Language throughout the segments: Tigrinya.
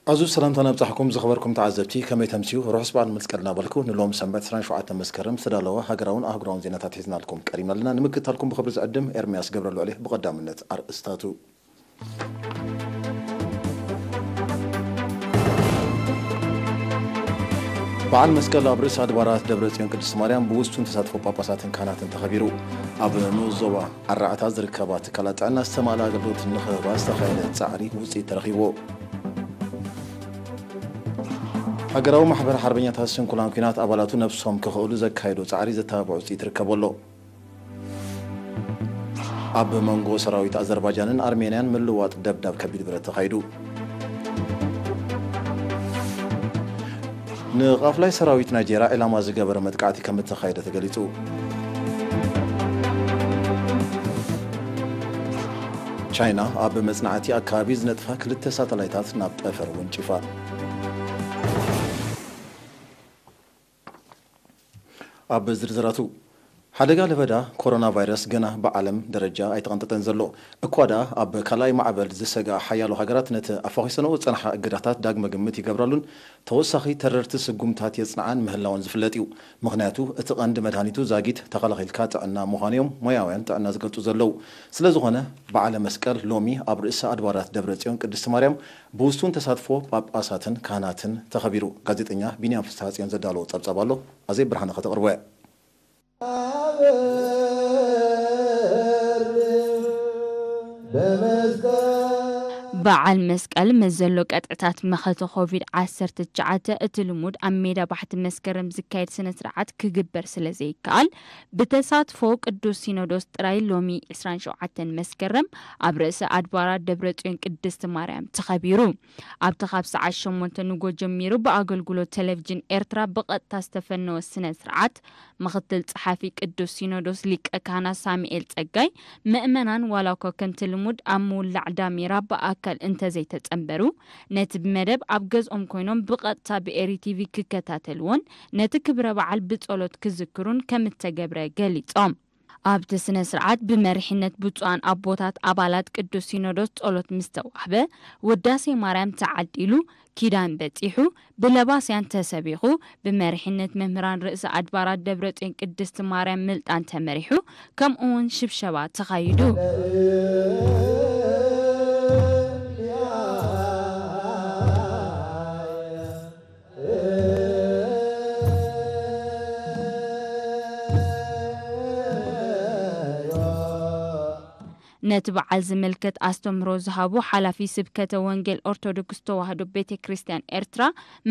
ዕዙዝ ሰላምታ ነብጻሕኩም ዝኸበርኩም ተዓዘብቲ፣ ከመይ ተምስዩ? ርሑስ በዓል መስቀል እናበልኩ፣ ንሎም ሰንበት ዕስራን ሸውዓተን መስከረም ዝተዳለወ ሃገራውን ኣህጉራውን ዜናታት ሒዝናልኩም ቀሪብና ኣለና። ንምክትታልኩም ብኽብሪ ዝዕድም ኤርምያስ ገብረልዑል እየ። ብቐዳምነት ኣርእስታቱ። በዓል መስቀል ኣብ ርእሰ ኣድባራት ደብረ ጽዮን ቅድስት ማርያም ብውሱን ተሳትፎ ጳጳሳትን ካህናትን ተኸቢሩ። ኣብ ንኡስ ዞባ ኣራዕታ ዝርከባ ትካላት ጥዕና ዝተማልኣ ኣገልግሎት ንኽህባ ዝተኻየደ ጻዕሪ ውጽኢት ተረኺብዎ። ሃገራዊ ማሕበር ሓርበኛታት ስንኩላን ኲናት ኣባላቱ ነብሶም ክኽእሉ ዘካየዶ ጻዕሪ ዘተባብዖ ውጽኢት ይርከቦ ኣሎ። ኣብ መንጎ ሰራዊት ኣዘርባጃንን ኣርሜንያን ምልዋጥ ደብዳብ ከቢድ ብረት ተኻይዱ። ንቓፍላይ ሰራዊት ናይጄርያ ዒላማ ዝገበረ መጥቃዕቲ ከም እተኻየደ ተገሊጹ። ቻይና ኣብ መጽናዕቲ ኣካባቢ ዝነጥፋ ክልተ ሳተላይታት ናብ ጠፈር ወንጪፋ። ኣብ ዝርዝራቱ፣ ሓደጋ ለበዳ ኮሮና ቫይረስ ገና ብዓለም ደረጃ ኣይተቐንጠጠን ዘሎ። እኳ ደኣ ኣብ ካልኣይ ማዕበል ዝሰግኣ ሓያሎ ሃገራት ነቲ ኣፋኺሰንኦ ዝጸንሓ እገዳታት ዳግመ ግምት ይገብራሉን ተወሳኺ ተረርቲ ስጉምታት የጽንዓን ምህላወን ዝፍለጥ እዩ። ምኽንያቱ እቲ ቀንዲ መድሃኒቱ ዛጊት ተኸላኺልካ ጥዕና ምዃኑ እዮም ሞያውያን ጥዕና ዝገልጹ ዘለዉ። ስለ ዝኾነ በዓለ መስቀል ሎሚ ኣብ ርእሰ ኣድባራት ደብረ ጽዮን ቅድስቲ ማርያም ብውሱን ተሳትፎ ጳጳሳትን ካህናትን ተኸቢሩ። ጋዜጠኛ ቢንያም ፍስሃጽዮን ዘዳለዎ ጸብጻብ ኣሎ፣ ኣዜብ ብርሃነ ከተቕርቦ እያ። በዓል መስቀል ምስ ዘሎ ቀጥዕታት መኸተ ኮቪድ ዓሰርተ ትሽዓተ እቲ ልሙድ ኣብ ሜዳ ባሕቲ መስከረም ዝካየድ ስነ ስርዓት ክግበር ስለ ዘይከኣል ብተሳትፎ ቅዱስ ሲኖዶስ ጥራይ ሎሚ ዕስራን ሸውዓተን መስከረም ኣብ ርእሰ ኣድባራት ደብረ ጽዮን ቅድስቲ ማርያም ተኸቢሩ። ኣብቲ ካብ ሰዓት ሸሞንተ ንጎ ጀሚሩ ብኣገልግሎት ቴሌቪዥን ኤርትራ ብቐጥታ ዝተፈነወ ስነ ስርዓት ምኽትል ጸሓፊ ቅዱስ ሲኖዶስ ሊቀ ካህናት ሳሙኤል ጸጋይ ምእመናን ዋላ እኳ ከምቲ ልሙድ ኣብ ምውላዕ ዳሜራ ብኣካል እንተዘይተጸንበሩ ነቲ መደብ ኣብ ገዝኦም ኮይኖም ብቐጥታ ብኤሪ ቲቪ ክከታተልዎን ነቲ ክብረ በዓል ብጸሎት ክዝክሩን ከምእተገብረ ገሊጾም። ኣብቲ ስነ ስርዓት ብመሪሕነት ብፁዓን ኣቦታት ኣባላት ቅዱስ ሲኖዶስ ጸሎት ምስ ተዋህበ፣ ውዳሴ ማርያም ተዓዲሉ፣ ኪዳን በጺሑ፣ ብለባስያን ተሰቢኹ፣ ብመሪሕነት መምህራን ርእሰ ኣድባራት ደብረጽዮን ቅድስቲ ማርያም ምልጣን ተመሪሑ፣ ከምኡ እውን ሽብሸባ ተኻይዱ። ነቲ በዓል ዝምልከት ኣስተምህሮ ዝሃቡ ሓላፊ ስብከተ ወንጌል ኦርቶዶክስ ተዋህዶ ቤተ ክርስቲያን ኤርትራ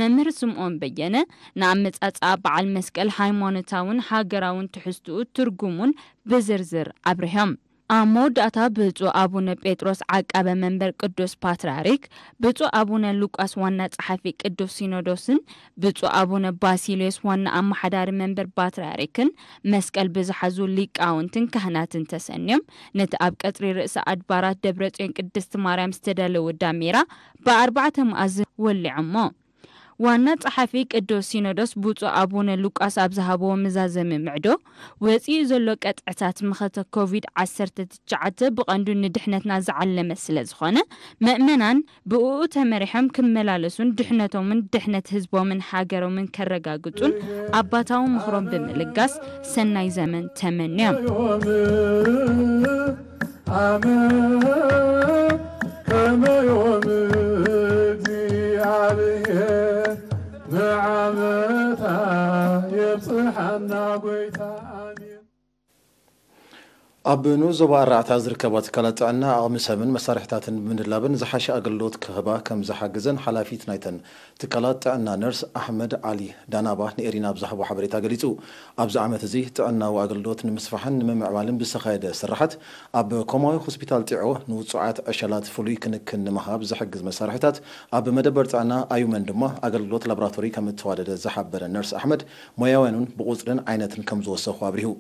መምህር ስምኦን በየነ ንኣመጻጽኣ በዓል መስቀል ሃይማኖታውን ሃገራውን ትሕዝትኡ ትርጉሙን ብዝርዝር ኣብሪሆም። ኣብ መወዳእታ ብፁዕ ኣቡነ ጴጥሮስ ዓቃበ መንበር ቅዱስ ፓትርያርክ፣ ብፁዕ ኣቡነ ሉቃስ ዋና ጸሓፊ ቅዱስ ሲኖዶስን ብፁዕ ኣቡነ ባሲልዮስ ዋና ኣመሓዳሪ መንበር ፓትርያርክን መስቀል ብዝሓዙ ሊቃውንትን ካህናትን ተሰንዮም ነቲ ኣብ ቀጽሪ ርእሰ ኣድባራት ደብረጽዮን ቅድስቲ ማርያም ዝተዳለወ ዳሜራ ብኣርባዕተ መኣዝን ወሊዖሞ። ዋና ጸሓፊ ቅዱስ ሲኖዶስ ብፁዕ ኣቡነ ሉቃስ ኣብ ዝሃብዎ መዛዘሚ ምዕዶ፣ ወጺኡ ዘሎ ቀጥዕታት መኸተ ኮቪድ ዓሰርተ ትሽዓተ ብቐንዱ ንድሕነትና ዝዓለመ ስለ ዝኾነ፣ ምእመናን ብእኡ ተመሪሖም ክመላለሱን ድሕነቶምን ድሕነት ህዝቦምን ሃገሮምን ከረጋግጹን ኣባታዊ ምኽሮም ብምልጋስ ሰናይ ዘመን ተመንዮም። ኣመ ከመ ዮም እግዚኣብሔር ንዓመታ የብጽሓና ጎይታ። ኣሜን። ኣብ ንኡስ ዞባ ኣራዕታ ዝርከባ ትካላት ጥዕና ዓቕሚ ሰብን መሳርሕታትን ብምድላብን ዝሓሸ ኣገልግሎት ክህባ ከም ዝሓገዘን ሓላፊት ናይተን ትካላት ጥዕና ነርስ ኣሕመድ ዓሊ ዳናባ ንኤሪና ኣብ ዝሃቦ ሓበሬታ ገሊጹ። ኣብዚ ዓመት እዚ ጥዕናዊ ኣገልግሎት ንምስፋሕን ንምምዕባልን ብዝተኻየደ ስራሓት ኣብ ኮማዊ ሆስፒታል ጢዖ ንውጹዓት ዕሸላት ፍሉይ ክንክን ንምሃብ ዝሕግዝ መሳርሕታት ኣብ መደበር ጥዕና ኣዩመን ድማ ኣገልግሎት ላቦራቶሪ ከም እተዋደደ ዝሓበረ ነርስ ኣሕመድ ሞያውያን እውን ብቑጽርን ዓይነትን ከም ዝወሰኹ ኣብሪሁ።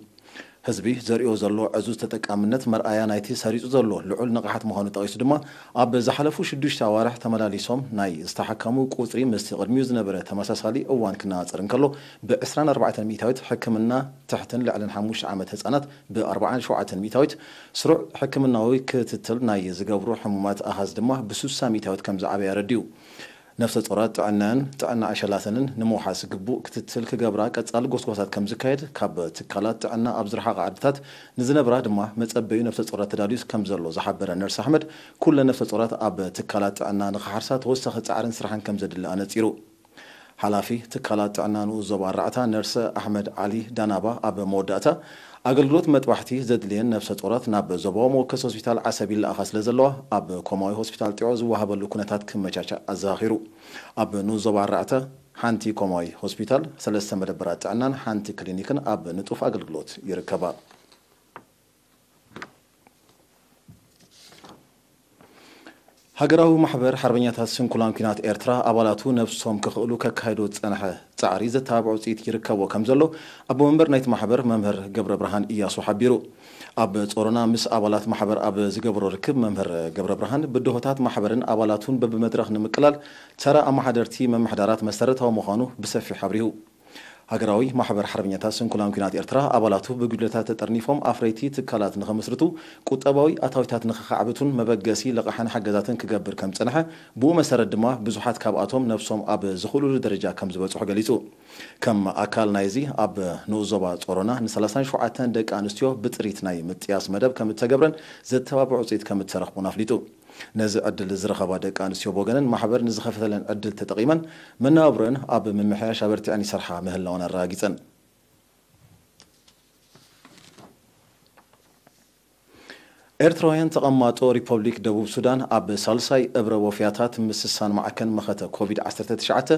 ህዝቢ ዘርእዮ ዘሎ ዕዙዝ ተጠቃምነት መርኣያ ናይቲ ሰሪጹ ዘሎ ልዑል ንቕሓት ምዃኑ ጠቒሱ ድማ፣ ኣብ ዝሓለፉ ሽዱሽተ ኣዋርሕ ተመላሊሶም ናይ ዝተሓከሙ ቁጽሪ ምስቲ ቅድሚኡ ዝነበረ ተመሳሳሊ እዋን ክነጻጸር እንከሎ፣ ብ ዕስራን ኣርባዕተን ሚእታዊት፣ ሕክምና ትሕትን ልዕልን ሓሙሽተ ዓመት ህጻናት ብ ኣርባዓን ሸውዓተን ሚእታዊት፣ ስሩዕ ሕክምናዊ ክትትል ናይ ዝገብሩ ሕሙማት ኣሃዝ ድማ ብ ስሳ ሚእታዊት ከም ዝዓበየ ኣረዲኡ። ነፍሰ ጾራት ጥዕናን ጥዕና ዕሸላተንን ንምውሓስ ግቡእ ክትትል ክገብራ ቀጻሊ ጎስጓሳት ከም ዝካየድ ካብ ትካላት ጥዕና ኣብ ዝረሓቐ ዓድታት ንዝነብራ ድማ መጸበዩ ነፍሰ ጾራት ተዳልዩስ ከም ዘሎ ዝሓበረ ነርስ ኣሕመድ፣ ኩለን ነፍሰ ጾራት ኣብ ትካላት ጥዕና ንኽሓርሳ ተወሳኺ ጻዕርን ስራሕን ከም ዘድሊ ኣነጺሩ። ሓላፊ ትካላት ጥዕና ንኡስ ዞባ ኣራዕታ ነርስ ኣሕመድ ዓሊ ዳናባ ኣብ መወዳእታ፣ ኣገልግሎት መጥባሕቲ ዘድልየን ነፍሰ ጾራት ናብ ዞባዊ መወከሲ ሆስፒታል ዓሰብ ይለኣኻ ስለ ዘለዋ፣ ኣብ ኮማዊ ሆስፒታል ጢዖ ዝወሃበሉ ኩነታት ክመቻቻእ ኣዘኻኺሩ። ኣብ ንኡስ ዞባ ኣራዕተ ሓንቲ ኮማዊ ሆስፒታል፣ ሰለስተ መደበራት ጥዕናን ሓንቲ ክሊኒክን ኣብ ንጡፍ ኣገልግሎት ይርከባ። ሃገራዊ ማሕበር ሓርበኛታት ስንኩላን ኲናት ኤርትራ ኣባላቱ ነብሶም ክኽእሉ ከካይዶ ዝጸንሐ ጻዕሪ ዘተባብዕ ውጽኢት ይርከቦ ከም ዘሎ ኣቦ መንበር ናይቲ ማሕበር መምህር ገብረ ብርሃን እያሱ ሓቢሩ። ኣብ ጾሮና ምስ ኣባላት ማሕበር ኣብ ዝገበሮ ርክብ መምህር ገብረ ብርሃን ብድሆታት ማሕበርን ኣባላቱን በብመድረኽ ንምቅላል ተራ ኣመሓደርቲ ምምሕዳራት መሰረታዊ ምዃኑ ብሰፊሕ ኣብሪሁ። ሃገራዊ ማሕበር ሓርበኛታት ስንኩላን ኲናት ኤርትራ ኣባላቱ ብጉጅለታት ተጠርኒፎም ኣፍረይቲ ትካላት ንኸመስርቱ ቁጠባዊ ኣታዊታት ንኸኻዕብቱን መበገሲ ልቓሕን ሓገዛትን ክገብር ከም ዝጸንሐ፣ ብኡ መሰረት ድማ ብዙሓት ካብኣቶም ነብሶም ኣብ ዝኽእሉሉ ደረጃ ከም ዝበጽሑ ገሊጹ። ከም ኣካል ናይዚ ኣብ ንኡስ ዞባ ጾሮና ን ሰላሳን ሸውዓተን ደቂ ኣንስትዮ ብጥሪት ናይ ምጥያስ መደብ ከም እተገብረን ዘተባብዕ ውጽኢት ከም እተረኽቡን ኣፍሊጡ። ነዚ ዕድል ዝረኸባ ደቂ ኣንስትዮ ብወገነን ማሕበር ንዝኸፈተለን ዕድል ተጠቒመን መነባብሮን ኣብ ምምሕያሽ ኣበርቲዐን ይሰርሓ ምህላወን ኣረጋጊጸን። ኤርትራውያን ተቐማጦ ሪፐብሊክ ደቡብ ሱዳን ኣብ ሳልሳይ እብረ ወፍያታት ምስሳን ማዕከን መኸተ ኮቪድ ዓሰርተ ትሽዓተ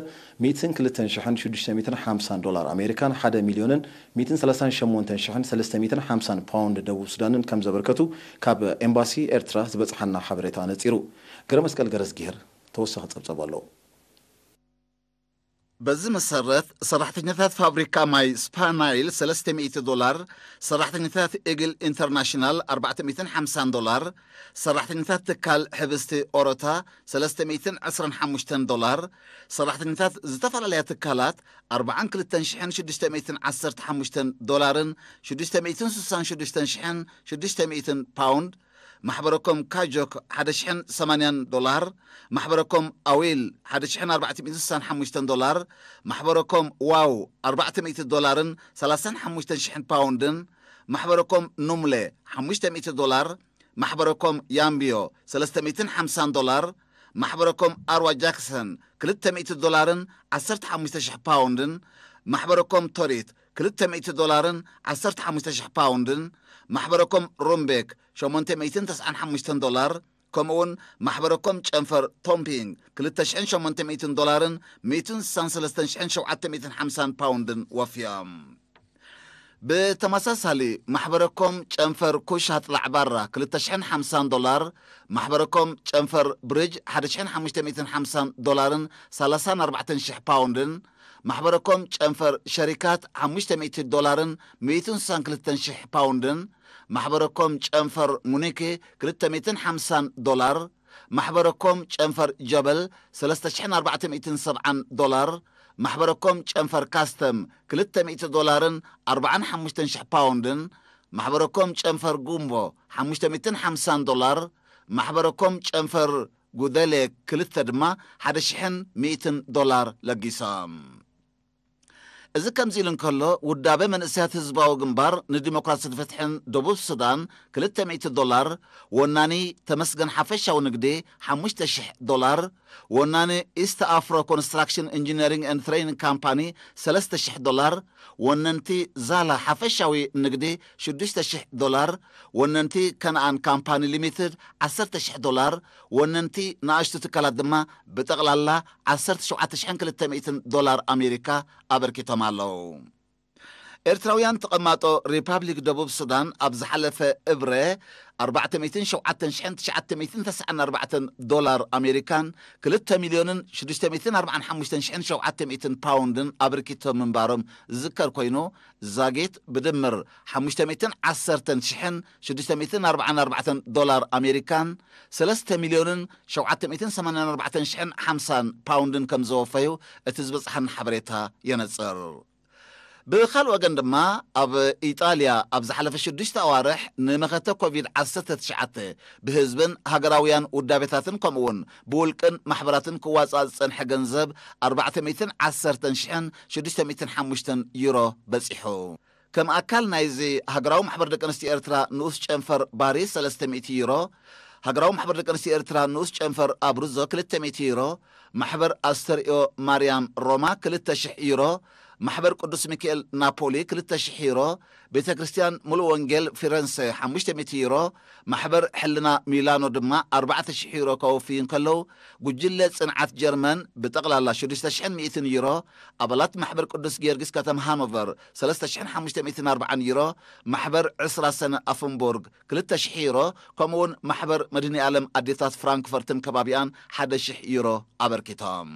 ሚእትን ክልተን ሽሕን ሽዱሽተ ሚእትን ሓምሳን ዶላር ኣሜሪካን ሓደ ሚልዮንን ሚእትን ሰላሳን ሸሞንተን ሽሕን ሰለስተ ሚእትን ሓምሳን ፓውንድ ደቡብ ሱዳንን ከም ዘበርከቱ ካብ ኤምባሲ ኤርትራ ዝበጽሓና ሓበሬታ ኣነጺሩ። ገረመስቀል ገረዝጊሄር ተወሳኺ ጸብጸብ ኣለዎ። በዚ መሰረት ሰራሕተኛታት ፋብሪካ ማይ ስፓናይል ሰለስተ ሚእቲ ዶላር፣ ሰራሕተኛታት ኢግል ኢንተርናሽናል ኣርባዕተ ሚእትን ሓምሳን ዶላር፣ ሰራሕተኛታት ትካል ሕብስቲ ኦሮታ ሰለስተ ሚእትን ዕስራን ሓሙሽተን ዶላር፣ ሰራሕተኛታት ዝተፈላለያ ትካላት ኣርባዓን ክልተን ሽሕን ሽዱሽተ ሚእትን ዓሰርተ ሓሙሽተን ዶላርን ሽዱሽተ ሚእትን ስሳን ሽዱሽተን ሽሕን ሽዱሽተ ሚእትን ፓውንድ፣ ማሕበረኮም ካጆክ ሓደ ሽሕን ሰማንያን ዶላር፣ ማሕበረኮም ኣዊል ሓደ ሽሕን ኣርባዕተ ሚእትን ስሳን ሓሙሽተን ዶላር፣ ማሕበረኮም ዋው ኣርባዕተ ሚእቲ ዶላርን ሰላሳን ሓሙሽተን ሽሕን ፓውንድን፣ ማሕበረኮም ኑምለ ሓሙሽተ ሚእቲ ዶላር፣ ማሕበረኮም ያምብዮ ሰለስተ ሚእትን ሓምሳን ዶላር፣ ማሕበረኮም ኣርዋ ጃክሰን ክልተ ሚእቲ ዶላርን ዓሰርተ ሓሙሽተ ሽሕ ፓውንድን፣ ማሕበረኮም ቶሪት ክልተ ሚእቲ ዶላርን ዓሰርተ ሓሙሽተ ሽሕ ፓውንድን፣ ማሕበረኮም ሩምቤክ ሸሞንተ ሚእትን ተስዓን ሓሙሽተን ዶላር፣ ከምኡውን ማሕበረኮም ጨንፈር ቶምፒንግ ክልተ ሽሕን ሸሞንተ ሚእትን ዶላርን ሚእትን ስሳን ሰለስተን ሽሕን ሸውዓተ ሚእትን ሓምሳን ፓውንድን ወፍዮም። ብተመሳሳሊ፣ ማሕበረኮም ጨንፈር ኩሽ ኣጥላዕ ባራ ክልተ ሽሕን ሓምሳን ዶላር፣ ማሕበረኮም ጨንፈር ብሪጅ ሓደ ሽሕን ሓሙሽተ ሚእትን ሓምሳን ዶላርን ሰላሳን ኣርባዕተን ሽሕ ፓውንድን፣ ማሕበረኮም ጨንፈር ሸሪካት ሓሙሽተ ሚእቲ ዶላርን ሚእትን ስሳን ክልተን ሽሕ ፓውንድን፣ ማሕበረኮም ጨንፈር ሙኒክ ክልተ ሚእትን ሓምሳን ዶላር፣ ማሕበረኮም ጨንፈር ጀበል ሰለስተ ሽሕን ኣርባዕተ ሚእትን ሰብዓን ዶላር፣ ማሕበረኮም ጨንፈር ካስተም ክልተ ሚእቲ ዶላርን ኣርባዓን ሓሙሽተን ሽሕ ፓውንድን፣ ማሕበረኮም ጨንፈር ጉምቦ ሓሙሽተ ሚእትን ሓምሳን ዶላር፣ ማሕበረኮም ጨንፈር ጉደሌ ክልተ ድማ ሓደ ሽሕን ሚእትን ዶላር ለጊሶም። እዚ ከምዚ ኢሉ እንከሎ፣ ውዳበ መንእሰያት ህዝባዊ ግንባር ንዲሞክራስን ፍትሕን ደቡብ ሱዳን ክልተ ሚእቲ ዶላር፣ ወናኒ ተመስገን ሓፈሻዊ ንግዲ ሓሙሽተ ሽሕ ዶላር፣ ወናኒ ኢስት ኣፍሮ ኮንስትራክሽን ኢንጂነሪንግ ኤንድ ትሬኒንግ ካምፓኒ ሰለስተ ሽሕ ዶላር፣ ወነንቲ ዛላ ሓፈሻዊ ንግዲ ሽዱሽተ ሽሕ ዶላር፣ ወነንቲ ከነኣን ካምፓኒ ሊሚትድ ዓሰርተ ሽሕ ዶላር፣ ወነንቲ ንኣሽቱ ትካላት ድማ ብጠቕላላ ዓሰርተ ሸውዓተ ሽሕን ክልተ ሚእትን ዶላር ኣሜሪካ ኣበርኪቶም ኣለዉ። ኤርትራውያን ተቐማጦ ሪፓብሊክ ደቡብ ሱዳን ኣብ ዝሓለፈ እብረ ኣርባዕተ ሚእትን ሸውዓተን ሽሕን ትሽዓተ ሚእትን ተስዓን ኣርባዕተን ዶላር ኣሜሪካን ክልተ ሚልዮንን ሽዱሽተ ሚእትን ኣርባዓን ሓሙሽተን ሽሕን ሸውዓተ ሚእትን ፓውንድን ኣበርኪቶም ምንባሮም ዝዝከር ኮይኑ፣ ዛጊት ብድምር ሓሙሽተ ሚእትን ዓሰርተን ሽሕን ሽዱሽተ ሚእትን ኣርባዓን ኣርባዕተን ዶላር ኣሜሪካን ሰለስተ ሚልዮንን ሸውዓተ ሚእትን ሰማንያን ኣርባዕተን ሽሕን ሓምሳን ፓውንድን ከም ዘወፈዩ እቲ ዝበጽሓና ሓበሬታ የነጽር። ብኻልእ ወገን ድማ፣ ኣብ ኢጣልያ ኣብ ዝሓለፈ ሽዱሽተ ኣዋርሕ ንመኸተ ኮቪድ ዓሰርተ ትሽዓተ ብህዝብን ሃገራውያን ውዳቤታትን ከምኡውን ብውልቅን ማሕበራትን ክዋጻእ ዝጸንሐ ገንዘብ ኣርባዕተ ሚእትን ዓሰርተን ሽሕን ሽዱሽተ ሚእትን ሓሙሽተን ዩሮ በጺሑ። ከም ኣካል ናይዚ፣ ሃገራዊ ማሕበር ደቂ ኣንስትዮ ኤርትራ ንኡስ ጨንፈር ባሪስ ሰለስተ ሚእቲ ዩሮ፣ ሃገራዊ ማሕበር ደቂ ኣንስትዮ ኤርትራ ንኡስ ጨንፈር ኣብሩዞ ክልተ ሚእቲ ዩሮ፣ ማሕበር ኣስተርእዮ ማርያም ሮማ ክልተ ሽሕ ዩሮ፣ ማሕበር ቅዱስ ሚካኤል ናፖሊ ክልተ ሽሕ ዩሮ፣ ቤተ ክርስቲያን ሙሉ ወንጌል ፊረንሰ ሓሙሽተ ሚእቲ ዩሮ፣ ማሕበር ሕልና ሚላኖ ድማ ኣርባዕተ ሽሕ ዩሮ ከወፍዩ እንከለዉ፣ ጉጅለ ጽንዓት ጀርመን ብጠቕላላ ሽዱሽተ ሽሕን ሚእትን ዩሮ፣ ኣባላት ማሕበር ቅዱስ ጊዮርጊስ ከተማ ሃኖቨር ሰለስተ ሽሕን ሓሙሽተ ሚእትን ኣርባዓን ዩሮ፣ ማሕበር ዕስራ ሰነ ኣፍንቡርግ ክልተ ሽሕ ዩሮ፣ ከምኡውን ማሕበር መድህኒ ዓለም ኣዴታት ፍራንክፈርትን ከባቢኣን ሓደ ሽሕ ዩሮ ኣበርኪቶም።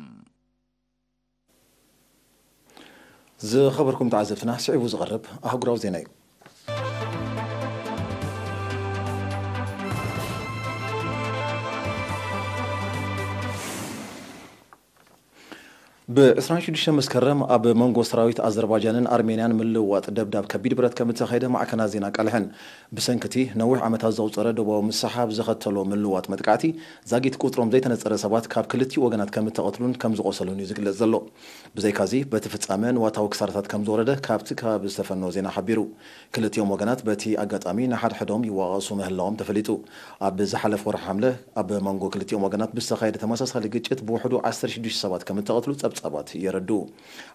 ዝኸበርኩም ተዓዘብትና፣ ስዒቡ ዝቐርብ ኣህጉራዊ ዜና እዩ። ብ ዕስራን ሽዱሽተን መስከረም ኣብ መንጎ ሰራዊት ኣዘርባጃንን ኣርሜንያን ምልውዋጥ ደብዳብ ከቢድ ብረት ከም እተኻየደ ማዕከናት ዜና ኣቃልሐን። ብሰንኪ እቲ ነዊሕ ዓመታት ዘቑጸረ ደቡባዊ ምስሓብ ዘኸተሎ ምልውዋጥ መጥቃዕቲ፣ ዛጊት ቁጽሮም ዘይተነጸረ ሰባት ካብ ክልቲኡ ወገናት ከም እተቐትሉን ከም ዝቖሰሉን እዩ ዝግለጽ ዘሎ። ብዘይካዚ፣ በቲ ፍጻመ ንዋታዊ ክሳራታት ከም ዝወረደ ካብቲ ከባቢ ዝተፈነወ ዜና ሓቢሩ። ክልቲኦም ወገናት በቲ ኣጋጣሚ ንሓድሕዶም ይዋቐሱ ምህላዎም ተፈሊጡ። ኣብ ዝሓለፈ ወርሒ ሓምለ ኣብ መንጎ ክልቲኦም ወገናት ብዝተኻየደ ተመሳሳሊ ግጭት ብውሕዱ ዓሰርተ ሽዱሽተ ሰባት ከም እተቐትሉ ጸብጻባት የረድኡ።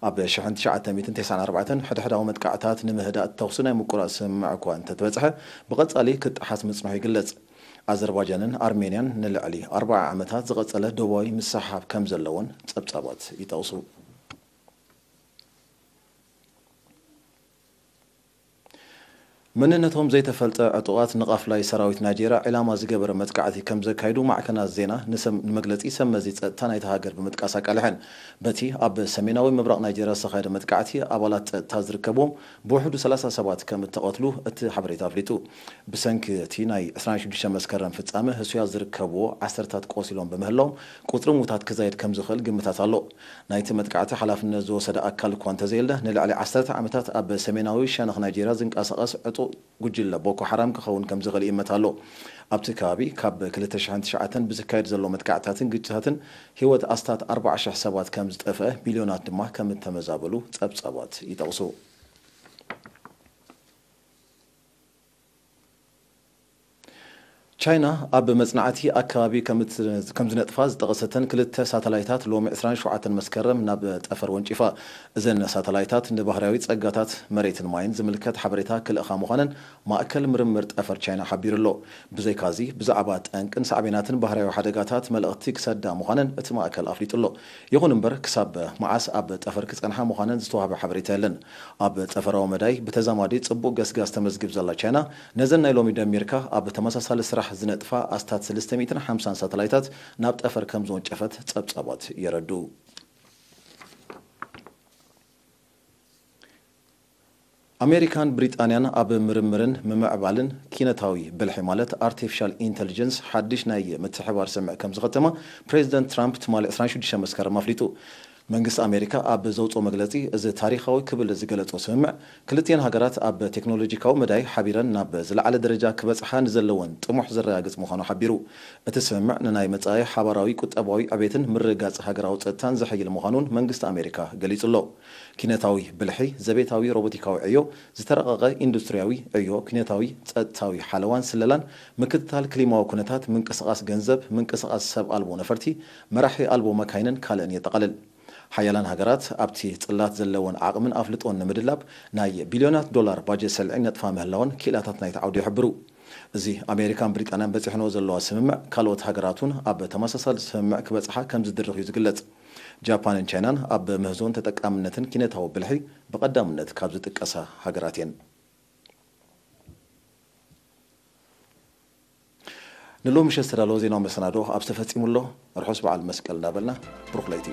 ኣብ ሽሕን ትሽዓተ ሚእትን ተስዓን ኣርባዕተን ሕድሕዳዊ መጥቃዕታት ንምህዳእ ተኹሲ ናይ ምቁራጽ ስምምዕ እኳ እንተተበጽሐ፣ ብቐጻሊ ክጠሓስ ምጽንሑ ይግለጽ። ኣዘርባጃንን ኣርሜንያን ንልዕሊ ኣርባዓ ዓመታት ዝቐጸለ ዶባዊ ምስሓብ ከም ዘለወን ጸብጻባት ይጠቕሱ። መንነቶም ዘይተፈልጠ ዕጡቓት ንቓፍላይ ሰራዊት ናይጄርያ ዒላማ ዝገበረ መጥቃዕቲ ከም ዘካየዱ ማዕከናት ዜና ንሰም-፣ ንመግለጺ ሰብ መዚ ጸጥታ ናይታ ሃገር ብምጥቃስ ኣቃልሐን። በቲ ኣብ ሰሜናዊ ምብራቕ ናይጄርያ ዝተኻየደ መጥቃዕቲ ኣባላት ጸጥታ ዝርከብዎም ብውሕዱ ሰላሳ ሰባት ከም እተቐትሉ እቲ ሓበሬታ ኣፍሊጡ። ብሰንኪ እቲ ናይ ዕስራን ሽዱሽተ መስከረም ፍጻመ ህሱያት ዝርከብዎ ዓሰርታት ቆሲሎም ብምህላዎም ቁጽሪ ምዉታት ክዛይድ ከም ዝኽእል ግምታት ኣሎ። ናይቲ መጥቃዕቲ ሓላፍነት ዝወሰደ ኣካል እኳ እንተዘየለ፣ ንልዕሊ ዓሰርተ ዓመታት ኣብ ሰሜናዊ ሸነኽ ናይጄርያ ዝንቀሳቐስ ዕጡቕ ጉጅለ ቦኮ ሓራም ክኸውን ከም ዝኽእል ይእመት ኣሎ። ኣብቲ ከባቢ ካብ ክልተ ሽሕን ትሽዓተን ብዝካየድ ዘሎ መጥቃዕትታትን ግጭታትን ህይወት ኣስታት ኣርባዓ ሽሕ ሰባት ከም ዝጠፍአ፣ ሚልዮናት ድማ ከም እተመዛበሉ ጸብጻባት ይጠቕሱ። ቻይና ኣብ መጽናዕቲ ኣከባቢ ከም እት-፣ ከም ዝነጥፋ ዝጠቐሰተን ክልተ ሳተላይታት ሎሚ ዕስራን ሸውዓተን መስከረም ናብ ጠፈር ወንጪፋ። እዘን ሳተላይታት ንባህርያዊ ጸጋታት መሬትን ማይን ዝምልከት ሓበሬታ ክልእኻ ምዃነን ማእከል ምርምር ጠፈር ቻይና ሓቢሩ ኣሎ። ብዘይካዚ፣ ብዛዕባ ጠንቅን ሳዕቤናትን ባህርያዊ ሓደጋታት መልእኽቲ ክሰዳ ምዃነን እቲ ማእከል ኣፍሊጡ ኣሎ። ይኹን እምበር፣ ክሳብ መዓስ ኣብ ጠፈር ክጸንሓ ምዃነን ዝተዋህበ ሓበሬታ የለን። ኣብ ጠፈራዊ መዳይ ብተዛማዲ ጽቡቕ ገስጋስ ተመዝግብ ዘላ ቻይና፣ ነዘን ናይ ሎሚ ደሚርካ ኣብ ተመሳሳሊ ስራሕ ዝነጥፋ ኣስታት ሰለስተ ሚእትን ሓምሳን ሳተላይታት ናብ ጠፈር ከም ዝወንጨፈት ጸብጻባት የረድኡ። ኣሜሪካን ብሪጣንያን ኣብ ምርምርን ምምዕባልን ኪነታዊ ብልሒ ማለት ኣርቲፊሻል ኢንተሊጀንስ ሓድሽ ናይ ምትሕባር ስምምዕ ከም ዝኸተማ ፕሬዚደንት ትራምፕ ትማሊ ዕስራን ሽዱሽተ መስከረም ኣፍሊጡ። መንግስቲ ኣሜሪካ ኣብ ዘውፅኦ መግለፂ፣ እዚ ታሪኻዊ ክብል ዝገለፆ ስምምዕ ክልቲአን ሃገራት ኣብ ቴክኖሎጂካዊ መዳይ ሓቢረን ናብ ዝለዓለ ደረጃ ክበፅሓ ንዘለወን ጥሙሕ ዘረጋግፅ ምዃኑ ሓቢሩ። እቲ ስምምዕ ንናይ መጻኢ ሓባራዊ ቁጠባዊ ዕቤትን ምርግጋጽ ሃገራዊ ጸጥታን ዘሐይል ምዃኑን መንግስቲ ኣሜሪካ ገሊጹ ኣሎ። ኪነታዊ ብልሒ፣ ዘቤታዊ ሮቦቲካዊ ዕዮ፣ ዝተረቐቐ ኢንዱስትሪያዊ ዕዮ፣ ኪነታዊ ጸጥታዊ ሓለዋን ስለላን፣ ምክትታል ክሊማዊ ኩነታት፣ ምንቅስቓስ ገንዘብ፣ ምንቅስቓስ ሰብ ኣልቦ ነፈርቲ፣ መራሒ ኣልቦ መካይንን ካልእን የጠቓልል። ሓያላን ሃገራት ኣብቲ ጽላት ዘለወን ዓቕምን ኣፍልጦን ንምድላብ ናይ ቢልዮናት ዶላር ባጀት ሰልዒ ነጥፋ ምህላወን ክኢላታት ናይቲ ዓውዲ ይሕብሩ። እዚ ኣሜሪካን ብሪጣንያን በጺሕንኦ ዘለዋ ስምምዕ፣ ካልኦት ሃገራት እውን ኣብ ተመሳሳሊ ስምምዕ ክበጽሓ ከም ዝድርኽ እዩ ዝግለጽ። ጃፓንን ቻይናን ኣብ ምህዞን ተጠቃምነትን ኪነታዊ ብልሒ ብቐዳምነት ካብ ዝጥቀሳ ሃገራት እየን። ንሎሚ ምሸት ዝተዳለወ ዜናዊ መሰናዶ ኣብዚ ተፈጺሙ ኣሎ። ርሑስ በዓል መስቀል እንዳበልና፣ ብሩኽ ለይቲ።